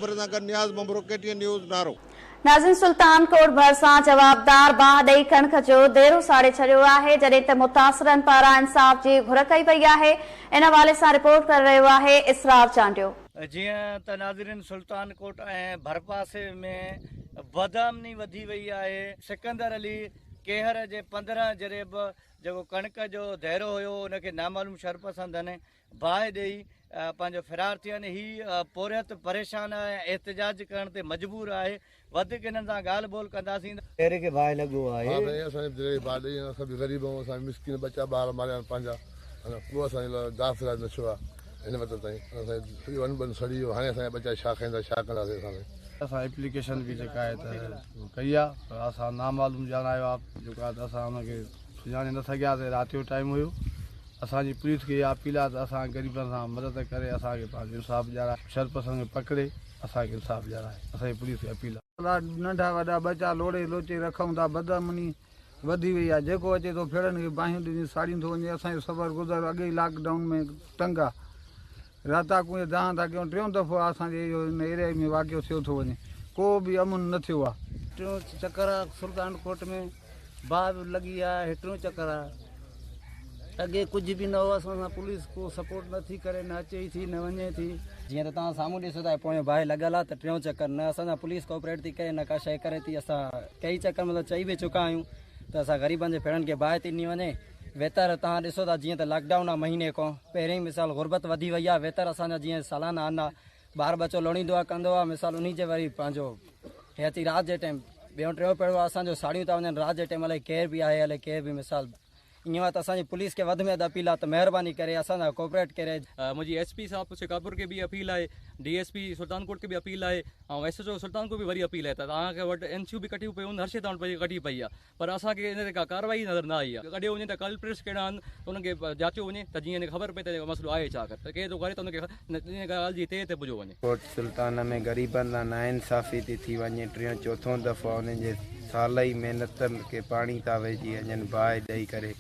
سان گڏ Niaz Bhanbhro, K T N news, Naro. ناظرين سلطان ڪوٽ ڀرسان جوابدار باهه ڏئي ڪڻڪ جو ديرو ساڙي ڇڏيو آهي جڏهن ته متاثرن پاران انصاف جي گهر ڪئي وئي آهي ان حوالي سان رپورٽ ڪري رهيو آهي اسرار چانڊيو. جيئن ته ناظرين سلطان ڪوٽ ۽ ڀرپاسي ۾ بدامني وڌي وئي آهي سڪندر علي ڪيهر جي 15 جريب جيڪو ڪڻڪ جو ديرو هيو ان کي نامعلوم شرپسندن باهه ڏئي پنهنجو فرار ٿي ويا آهن هي پورهيت پريشان آهي ۽ احتجاج ڪرڻ تي مجبور آهي وڌيڪ هنن سان ڳالهه ٻولهه ڪنداسين. ديري کي باهه لڳو آهي. ها سائين اسان جي ديري کي باهه ڏئي اسان به غريب آهيون اسان مسڪين ٻچا ٻار ماريا آهن پنهنجا اڃا ڪو اسان جي لاء داد فرياد نه ٿيو آهي هن وقت تائين اسان جو سڄو ان ٻن سڙي ويو هاڻي اسان جا ٻچا ڇا کائيندا ڇا ڪنداسين اسان سائين. اسان ايپليڪيشن به جيڪا آهي ته ڪئي آهي پر اسان نامعلوم ڄاڻايو آهي جيڪو آهي ته اسان ان کي سڃاڻي نه سگهياسين رات جو ٽائيم هيو. اسان جي پوليس کي اها اپيل آهي ته اسان غريبن سان مدد ڪري اسان کي پنهنجو انصاف ڏيارائي شر پسند کي پڪڙي اسان کي انصاف ڏيارائي اسان جي پوليس کي اپيل آهي. لا ننڍا وڏا ٻچا لوڙهي لوچي رکون ٿا بدامني وڌي وئي آ جيڪو اچي ٿو ڦيڙن کي باهيون ڏني ساڙين ٿو وڃي اسان جو سفر گذر اڳي ئي لاڪ ڊائون ۾ تنگ آ راتا ڪوئي دانهن ٿا ڪيون ٽيون دفعو آ اسان جي اهو هن ايريا ۾ واقعو ٿيو ٿو وڃي ڪو به امن نه ٿيو آ. ٽيون چڪر آ سلطان ڪوٽ ۾ باهه به لڳي آ هي ٽيون چڪر آ اڳي ڪجهه به نه هو اسان سان پوليس ڪو سپورٽ نه ٿي ڪري نه اچي ٿي نه وڃي ٿي. جيئن ته توهان سامهون ڏسو ٿا پويان باهه لڳل آ ته ٽيون چڪر نه اسان سان پوليس ڪوپريٽ ٿي ڪري نه ڪا شيء ڪري ٿي اسان ڪئي چڪر مطلب چئي به چڪا آهيون ته اسان غريبن جي ڦيڙن کي باهه ٿي ڏني وڃي ويتر توهان ڏسو ٿا جيئن ته لاڪ ڊائون آ مهيني کان پهرين مثال غربت وڌي وئي آ ويتر اسان جا جيئن سالانه آنا ٻار ٻچو لوڙيندو آ ڪندو آ مثال انهي جي وري پنهنجو هي اچي رات جي ٽيم ٻيون ٽيون پهرو آ اسان جو ساڙيون ٿا وڃن رات جي ٽيم الائي ڪير به آهي الائي ڪير به مثال ائين آ ته اسان جي پوليس کي وڌ ۾ وڌ اپيل آ ته مهرباني ڪري اسان سان ڪوپريٽ ڪري. منهنجي ايس پي صاحب شڪارپور کي به اپيل آهي ڊي ايس پي سلطان ڪوٽ کي به اپيل آهي ۽ ايس ايچ او سلطان ڪوٽ به وري اپيل آهي ته توهان کي وٽ اين سيون به ڪٺيون پيون آهن هر شي توهان وٽ ڪٺي پئي آهي پر اسان کي ان تي ڪا ڪارروائي نظر نه آئي آهي. ڪڍيو وڃي ته ڪلپرٽس ڪهڙا آهن انهن کي جاچيو وڃي ته جيئن خبر پئي ته مسئلو آهي ڇا آخر ته ڪير ٿو ڪري ته ان کي ان ڳالهه جي تهه تي پڄو وڃي. ڪوٽ سلطان ۾ غريبن سان ناانصافي ٿي ٿي وڃي ٽيون چوٿون دفعو انهن جي سال ئي محنت کي پاڻي ٿا وجهي وڃن باهه ڏئي ڪري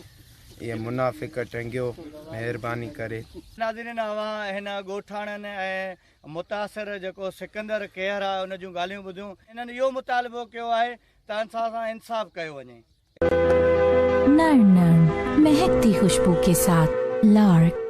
اهي منافق ٽنگيو مهرباني ڪري. ناظرين اوهان هن ڳوٺاڻن ۽ متاثر جيڪو سڪندر ڪيهر آهي ان جون ڳالهيون ٻڌيون انهن اهو مطالبو ڪيو آهي ته اسان سان انصاف ڪيو وڃي. نرم نرم مهڪتي خوشبو ڪي ساٿ لارڪ.